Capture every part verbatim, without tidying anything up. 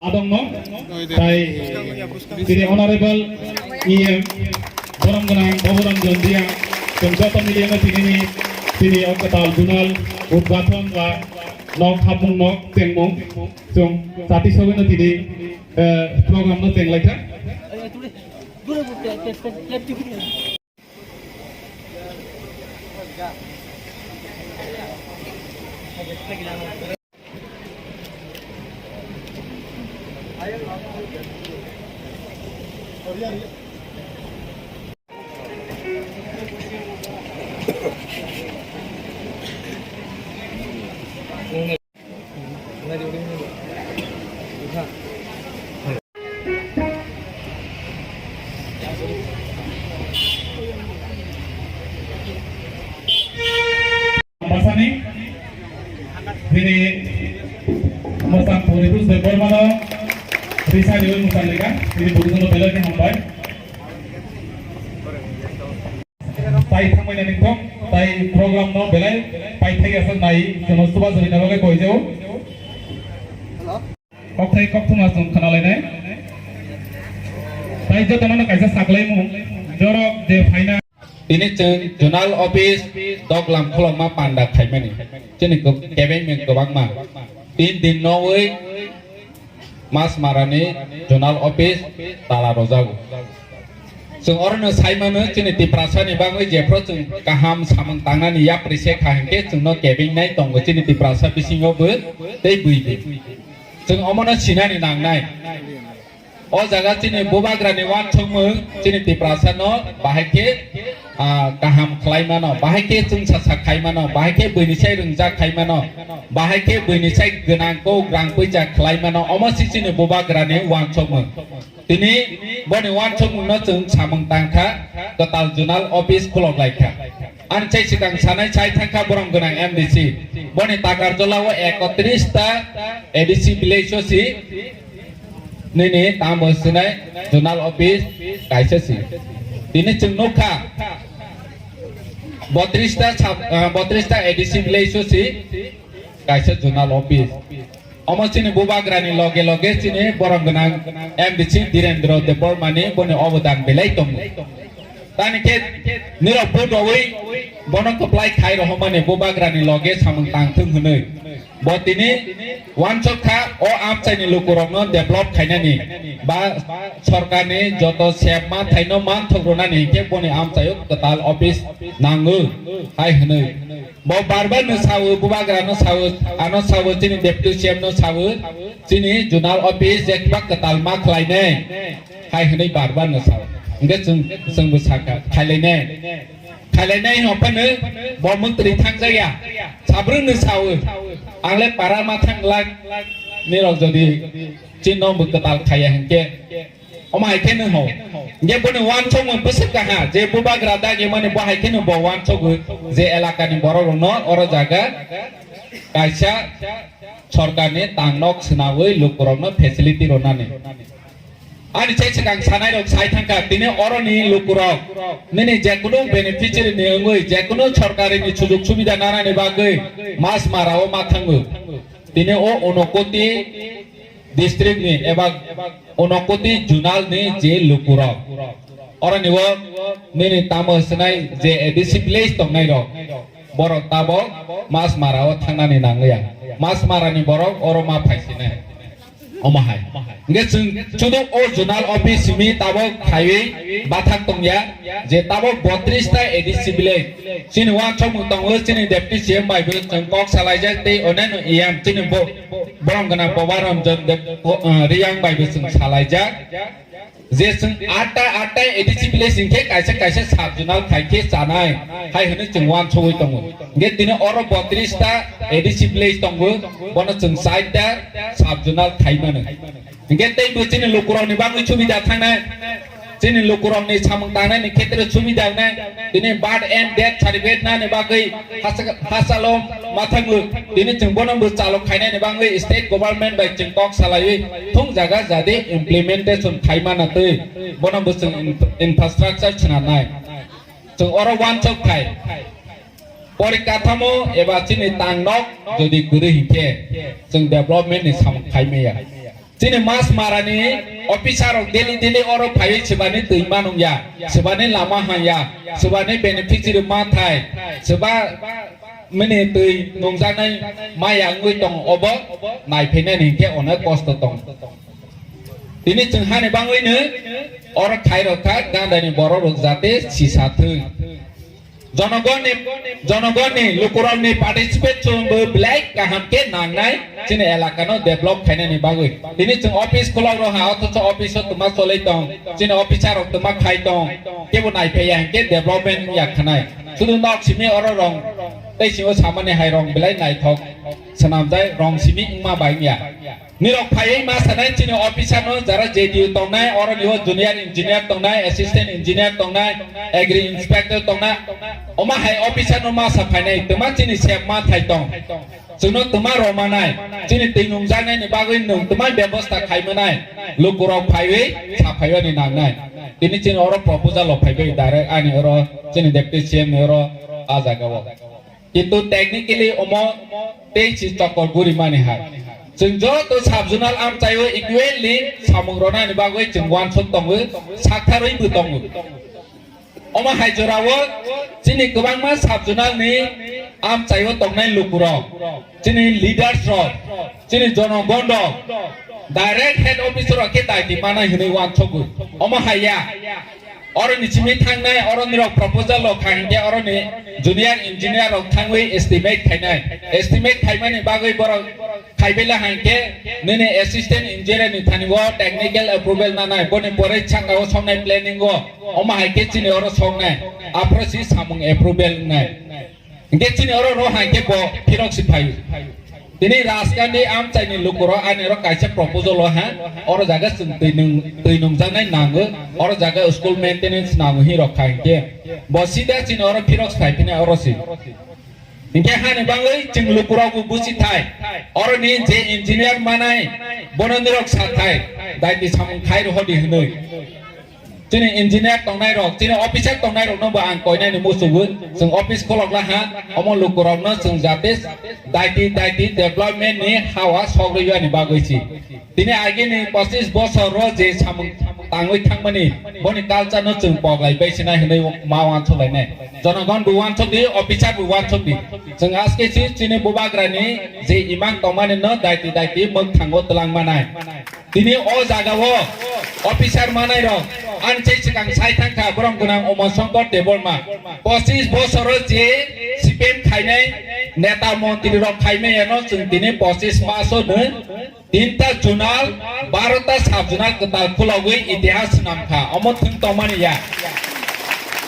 Adongno, tai tini Honorable E M, borom gwnang Baburanjan Reang, chwng joto miliyano tinini, tini o kwtal zonal udghaton ba nok hapmung nok tengmung, chwng chati sogwino tini, eh, program no tenglaikha. Masani, bini mwsang puri bus de bormano, risa riwi mwsang lega, bini buru jono belai khe hambai. Tai thangmani ningthok, tai program no belai paithai aswk nai, jono suba jori na bagwi koi jao. Kokthai kokthoma chwng khwnalainai. Tai jotono kaisa saklaimung, jorok je phaina. Tini chwng zonal office doglam kholokma panda khaimani. Chini kebengmung kwbangma. Tin din nowi Masmarani zonal office tala rwjago. Chwng orono sai mano, chini Tiprasani bagwi jephru chwng kaham samung tangnani yapri se kha hinkhe chwngno kebeng nai tongo chini Tiprasa bisingo bo tei bui bo. Chwng omono sinani nangnai. O jaga chini bubagrani uansukmung chini Tiprasano bahai khe, ah, kaham khlai mano, bahai khe chwngsacha khai mano, bahai khe buini sai rwngjak khai mano, bahai khe buini sai gwnang kok rang puisa khlai mano, omo se chini bubagrani uansukmung. Tini boni uansukmungno chwng samung tangkha, kwtal zonal office khulok laikha. Ani chai swkang sanai chai thangkha borom gwnang M D C. Boni Takarjala o ekotris ta A D C village o si nini tamo sinai zonal office kaisa si. Tini chwng nukha botris ta sab-, ah, botris ta A D C village o si kaisa zonal office. Omo chini bubagrani loge loge chini borom gwnang M D C Dhirendra Debbarmani boni obodan belai tongo. Tani khe nirok vote rogwi bono kwplai khai rohormani bubagrani loge samung tangthwng hwnwi. Bo tini uansuk kha o amchaini lukurokno develop khainani ba sorkarni joto sep manthaino manthok rwnani hinkhe boni amchaio kwtal office nango hai hwnwi. Bo bar bar no sawo, bubagra no sawo, ano sawo, chini deputy C M no sawo, chini zonal office je kiba kwtal ma khlai nai, hai hwnwi bar bar no sawo. Hingke chwng, chwng bo sakha, khailai nai. Khailai nai hwnphano bo mantri thangjak ya. Sabrung no sawo, ang le para ma thang lak, nirok jodi chini no bo kwtal khaiya hingke. Omo hai khe nung ho. Hingke boni uansukmung bwswk kaha, je bubagra dagi mani bo hai khe nung bo uansukgo, je elakani borok rokno oro jaga kaisa sorkarni tangnok swnawi lukurokno facility rwnani. Ani chai swkang sanai rok sai thangkha, tini oroni lukurok nini jekunu beneficiary ni wngwi, jekunu sorkarini sujug subida nanani bagwi Masmara o ma thango. Tini o Unakoti district ni eba Unakoti zonal ni je lukurok, oroni o nini tamo sinai je A D C village tongnai rok, borok tabok Masmara o thangnani nangya. Masmara ni borok oro ma phaisinai. Omo hai. Hingke chwng chudu o zonal office simi tabok khaiwi bathak tongya, je tabok botris ta A D C village. Chini uansukmung tongo, chini deputy C M bai bo chwng kok salaijak tei oneno E M chini bo-, borom gwnang Boba Ranjan Deb-, ko-, eh, Reang bai bo chwng salaijak. Je chwng atta, atta A D C village hinkhe kaisa, kaisa sub zonal khai khe chanai, hai hwnwi chwng uansugwi tongo. Hingke tini oro botris ta A D C village tongo, bono chwng chaita sub zonal khai mano. Hingke tei bo chini lukurokni bagwi subida thangnai, chini lukurokni samung tangnani khetre subida wngnai, tini birth and death certificate nani bagwi hasa-, hasalo ma thango, tini chwng bono bo chalo khainani bagwi state government bai chwng kok salaiwi thung jaga jadi implementation khai mana twi bono bo chwng in-, infrastructure chwna nai. Chwng oro uansuk khai. Porikathamo eba chini tangnok jodi kwrwi hinkhe chwng development ni samung khai maya. Chini Masmarani officer rok daily daily oro phaiwi swbani twi manung ya, swbani lama hang ya, swbani beneficiary ma thai, swba mini twi nungjaknai ma ya wngwi tong obo naiphainani hinkhe onek kosto tong. Tini chwng hani bangwino oro khai rok kha gandani borok rok jate sisa thwi. Jonogonni, jonogonni lukurokni participate chwngbo belai kaham khe nangnai chini elakano develop khainani bagwi. Tini chwng office khulok rok ha, othocho office o twma cholai tong, chini officer rok twma khai tong, kebo naiphaiya hinkhe development ya khanai. Sudu nok simi oro rong tei singo samani hai rong belai naithok swnamjai, rong simi wngma bai wngya. Nirok phaiwi ma sanai chini officer no jara J D U tongnai, oro ni o junior engineer tongnai, assistant engineer tongnai, agri inspector tongnai. Oma hai officer no ma sa phainai, twma chini sep ma thai tong. Chwngno twma roma nai, chini twi nungjaknai ni bagwi nwng twma bebosta khai manai. Lukurok phaiwi sa phaiwi ni nangnai. Tini chini oro proposal rok phaibai direct ani oro chini deputy C M ni oro a jaga o. Kintu technically omo tei si chokor guri mani hai. Chwng joto sub-zonal amchaio equally samung ronani bagwi chwng uansuk tongo, saktharwi bo tongo. Omo hai jorao chini kwbangma sub-zonal ni amchaio tongnai lukurok, chini leaders rok, chini jonogon rok direct head office rok khe daiti manai hwnwi uansukgo. Omo hai ya. Oro ni simi thangnai, oro ni rok proposal rok kha hinkhe oro ni junior engineer rok thangwi estimate khainai. Estimate khaimani bagwi borok khaibai la hinkhe nini assistant engineer ni thani o technical approval nanai, boni pore saka o songnai planning o, omo hai khe chini oro songnai, aphuru si samung approval wngnai. Hinkhe chini oro ro hai khe bo phirok si phaio. Tini Rajkandi amchaini lukurok ani oro kaisa proposal o ha, oro jaga chwng twi nung-, twi nungjaknai nango, oro jaga school maintenance nango hi rok kha hinkhe. Bo sida chini oro phirok si phai phina oro si. Hinkhe hani bagwi chwng lukurok bo busi thai. Oro ni je engineer manai, bono nirok sa thai, daiti samung khai rohodi hinwi. Chini engineer tongnai rok, chini officer tongnai rok no bo ang koinani muchungo, chwng office kholok laha, omo lukurok no chwng jate daiti, daiti development ni hawa sok rwya ni bagwi si. Tini agini pochis bosor ro je samung tangwi thangmani, boni culture no chwng poglai bai sinai hinwi ma uansuk lainai. Jonogon bo uansuk di, officer bo uansuk di. Chwng aske si chini bubagra ni je imang tongmani no daiti, daiti mwkthango twlang manai. Tini o jaga o officer manai rok ani chai swkang sai thang kha, borok gwnang Uma Shankar Debbarma. Pochis bosor o je C P M khainai neta montri rok khaimai ano chwng tini pochis mas o no tinta zonal, barota sub zonal kwtal khulogwi itihas swnam kha. Omo thwng tongmani ya.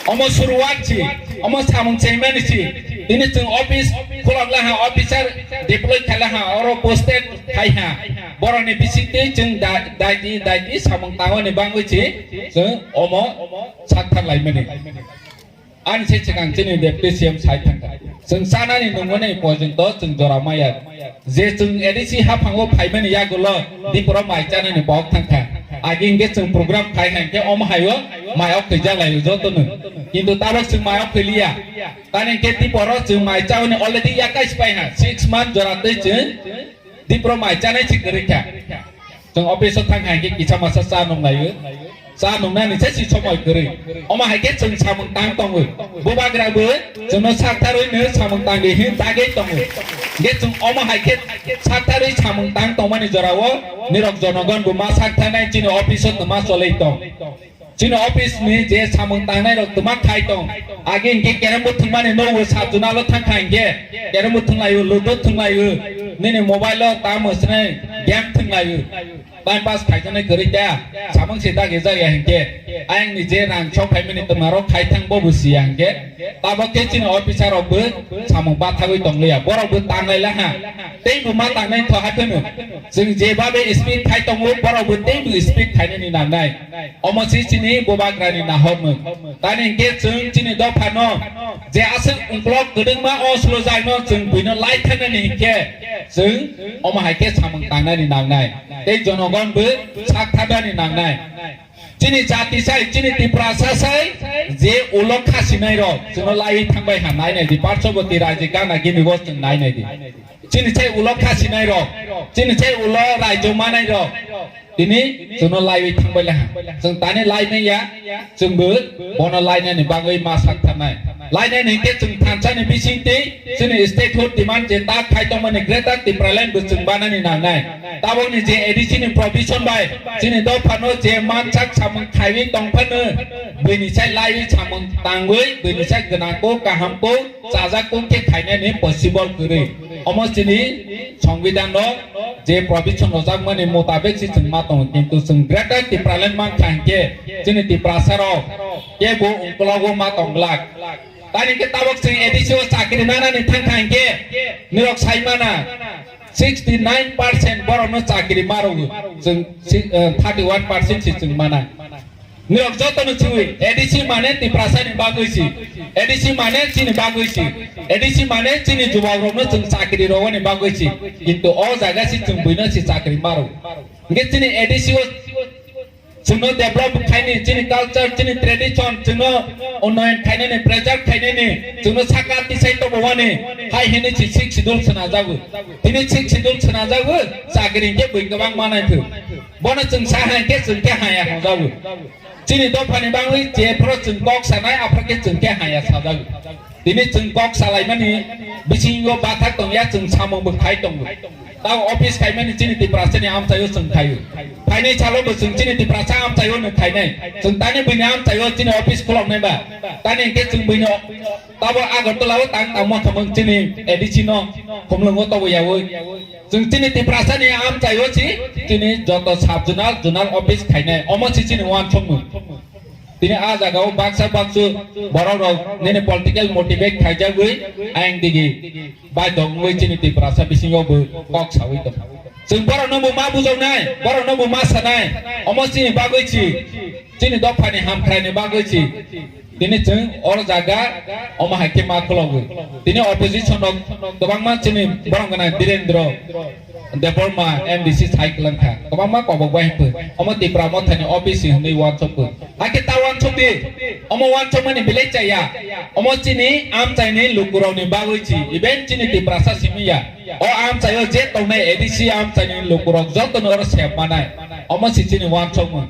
Omo suruwat si, omo samung chaimani si. Tini chwng office khulok laha, officer deploy khai laha, oro posted khai ha. Borokni bisingtwi chwng da-, daiti, daiti samung tangmani bangwi si chwng omo sakthar laimani. Ani se swkang chini deputy C M sai thangkha. Chwng chanani nungmani porjonto chwng jora maya. Je chwng A D C haphango phaimani yagulo Dipro mai chanani bok thangkha. Agi hinkhe chwng program khai hinkhe omo haio mai ok khaijak laio jotono. Kintu tabok chwng mai ok khailiya. Tani hinkhe Dipro chwng mai chauni already yakai spai ha. Six month jora twi chwng Dipro mai chanai si kwrwi kha. Chwng office o thang hai khe kisa masa cha nung laio. Cha nungnani se si somoi kwrwi. Omo hai khe chwng samung tang tongo. Bubagra bo chwngno saktharwi no samung tang di hin tagwi tongo. Hinkhe chwng omo hai khe saktharwi samung tang tongmani jorao nirok jonogon bo ma saktharnai chini office o twma cholwi tong. Chini office ni je samung tangnai rok twma khai tong. Agi hinkhe kerem bo thwngmani no o sub zonal o thang kha hinkhe kerem bo thwnglaio, ludo thwnglaio, nini mobile o tamo swnai game thwnglaio. Time pass khaijaknai kwrwi ta samung se dagi jagya hinkhe ayang ni je rang sok phaimani twma rok khai thang bo bo siya hinkhe. Tabok khe chini officer rok bo samung bathagwi tongliya, borok bo tanglai laha. Tei bo ma tangnai tho hapheno. Chwng je babe speed khai tongo, borok bo tei bo speed khainani nangnai. Omo si chini bubagrani nahormung. Tani hinkhe chwng chini dophano je aswk ungkolok kwdwkma o swlwjakno chwng buino lai thangnani hinkhe chwng omo hai khe samung tangnani nangnai. Tei jonogon bo sak thanani nangnai. Chini jati sai, chini Tiprasa sai, je ulo khasinai rok, chwngno laiwi thangbai ha, nai nai di, Parshoboti Raji Gana Gini bo chwng nai nai di. Chini chai ulo khasinai rok, chini chai ulo raijo manai rok, tini chwngno laiwi thangbai laha. Chwng tani laimaya, chwngbo bono lainani bagwi ma sak tharnai. Lainani hinkhe chwng thansani bisingtwi chini statehood demand je tak khai tongmani Greater Tipraland bo chwng banani nangnai. Tabokni je A D C ni provision bai chini dophano je mansak samung khaiwi tongphano, bini sai laiwi samung tangwi, bini sai gwnangkuk, kahamkuk, chajakko khe khainani possible kwrwi. Omo chini Songbidan no je provision rwjakmani mutabek se chwng ma tongo, kintu chwng Greater Tipraland mankha hinkhe chini Tiprasa rok kebo ungkulago ma tongglak. Tani hinkhe tabok chwng A D C o chakri nanani thangkha hinkhe nirok sai mana sixty nine percent borokno chakri ma rwgo. Chwng si-, eh, thirty one percent se chwng mana. Nirok jotono chwi, A D C mane Tiprasa ni bagwi si, A D C mane chini bagwi si, A D C mane chini jubok rokno chwng chakri rwani bagwi si, kintu o jaga si chwng buino si chakri maro. Hinkhe chini A D C o chwngno develop khaini, chini culture, chini tradition, chwngno unnoyon khainani, preserve khainani, chwngno saka tisai tobowani, hai hini si sixth schedule swnajago. Tini sixth schedule swnajago, chakri hinkhe bui kwbang manai thw. Bono chwng sa hai khe chwng khe haya hwnjago. Chini dophani bagwi jephru chwng kok sanai, aphru khe chwng khe haya sajago. Tini chwng kok salaimani bisingo bathak tongya, chwng samung bo khai tongo. Tao office khaimani chini Tiprasani amchaio chwng khaio. Phainai salo bo chwng chini Tiprasa amchaio no khainai. Chwng tani buini amchaio chini office khuloknai ba. Tani hinkhe chwng buino tabo Agartala o tang tangmo thomong chini A D C no khumlwngo tobo yaui. Chwng chini Tiprasani amchaio si chini joto sub zonal, zonal office khainai, omo si chini uansukmung. Tini a jagao baksa baksu borok rok nini political motivate khaijagwi ayang digi baidhok wngwi chini Tiprasa bisingo bo kok sawi tong. Chwng borokno bo ma bujaknai, borokno bo ma sanai, omo chini bagwi si, chini dophani hamkraini bagwi si. Tini chwng oro jaga omo hai khe ma khulogwi. Tini opposition rok kwbangma chini borok gwnang Birendra Debbarma M D C sai kwlwng kha. Kwbangma kobok bai hwnkhe omo Tipra Mothani office hwnwi uansukgo. Hakhe ta uansukdi, omo uansukmani belai chaya. Omo chini amchaini lukurokni bagwi si, even chini Tiprasa simi ya. O amchaio je tongnai A D C amchaini lukurok jotono oro sep manai. Omo si chini uansukmung.